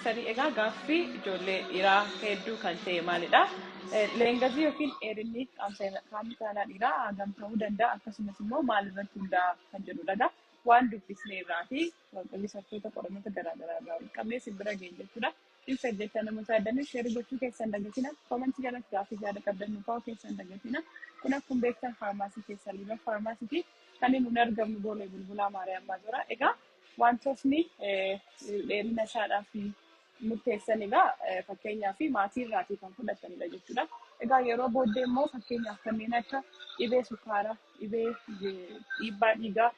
Sadii egaa gaaffii ijoollee dhiiraa hedduu kan ta'e maalidha? Lengthii yookiin dheerinni qaamni saalaa dhiiraa hagam ta'uu danda'a, akkasumas immoo maalirratti hundaa'a kan jedhudha. Waan dubbisne irraa fi researchoota qorannota garaagaraa irraa wal qabnee si bira geenye jechuudha. Ibsa jecha namoota addanii share gochuu keessan dagatina. Commentii jalatti gaaffii yaada qabdan nu kaa'uu keessan dagatina. Kun akkuma beektan faarmaasii keessan Liiban Faarmaasiiti. Kan inni nuti argamnu Boolee Bulbulaa Maariyaam Maazoraa. Egaa wantootni dheerina isaadhaaf murteessan egaa fakkeenyaaf maatii irraatii kan fudhatanidha jechuudha. Egaa yeroo booddee immoo fakkeenyaaf kanneen akka dhibee sukkaaraa, dhibee dhiibbaa dhiigaa,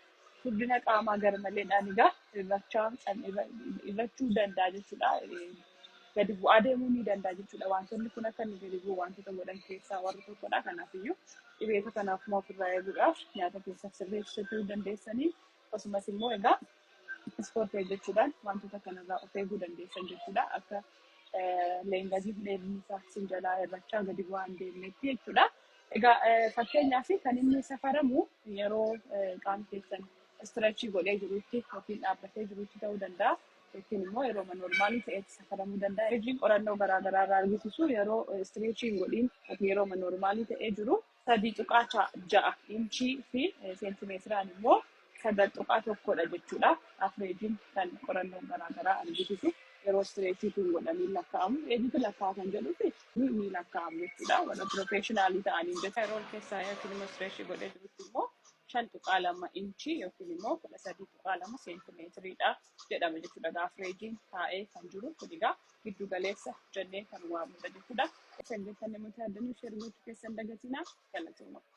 furdina qaamaa garmaleedhaan egaa hir'achuu danda'a jechuudha. Gadi bu'aa deemuu ni danda'a jechuudha. Wantoonni kun akka inni gadi bu'u wantoota godhan keessaa warra tokkodha. Kanaafiyyuu dhibeeta kanaaf immoo ofirraa eeguudhaaf nyaata keessa sirreessachuu dandeessanii, akkasumas immoo egaa ispoortii hojjechuudhaan wantoota kanarraa of eeguu dandeessan jechuudha. Akka lengthiif dheerinni isaa sin jalaa hir'achaa gadi bu'aa hin deemnetti jechuudha. Egaa fakkeenyaaf kan inni safaramu yeroo qaamni keessan stretchii godhee jirutti yookiin dhaabbatee jirutti ta'uu danda'a. Yookiin immoo yeroo normalii ta'etti safaramuu danda'a. Hojiin qorannoo garaagaraa irraa argisiisu yeroo stretchii hin godhin yookiin yeroo normalii ta'ee jiru 3.6 inchii fi seentimeetiraan immoo 9.1dha jechuudha. Averageiin kan qorannoon garaagaraa argisiisu yeroo stretchii hin godhamiin lakkaa'amu. Eenyutu lakkaa'a kan jedhuufi ni lakkaa'amu jechuudha. Warra professionalii ta'aniin jecha. Yeroo keessaa yookiin immoo stretchii godhee jirutti immoo 5.2 inchii yookiin immoo 13.2 seentimeetiriidha jedhama jechuudha. Averageiin taa'ee kan jiru kun egaa giddu galeessa jennee kan waamnudha jechuudha. San jettan namoota addanii share gochuu keessan dagatinaa, galatooma.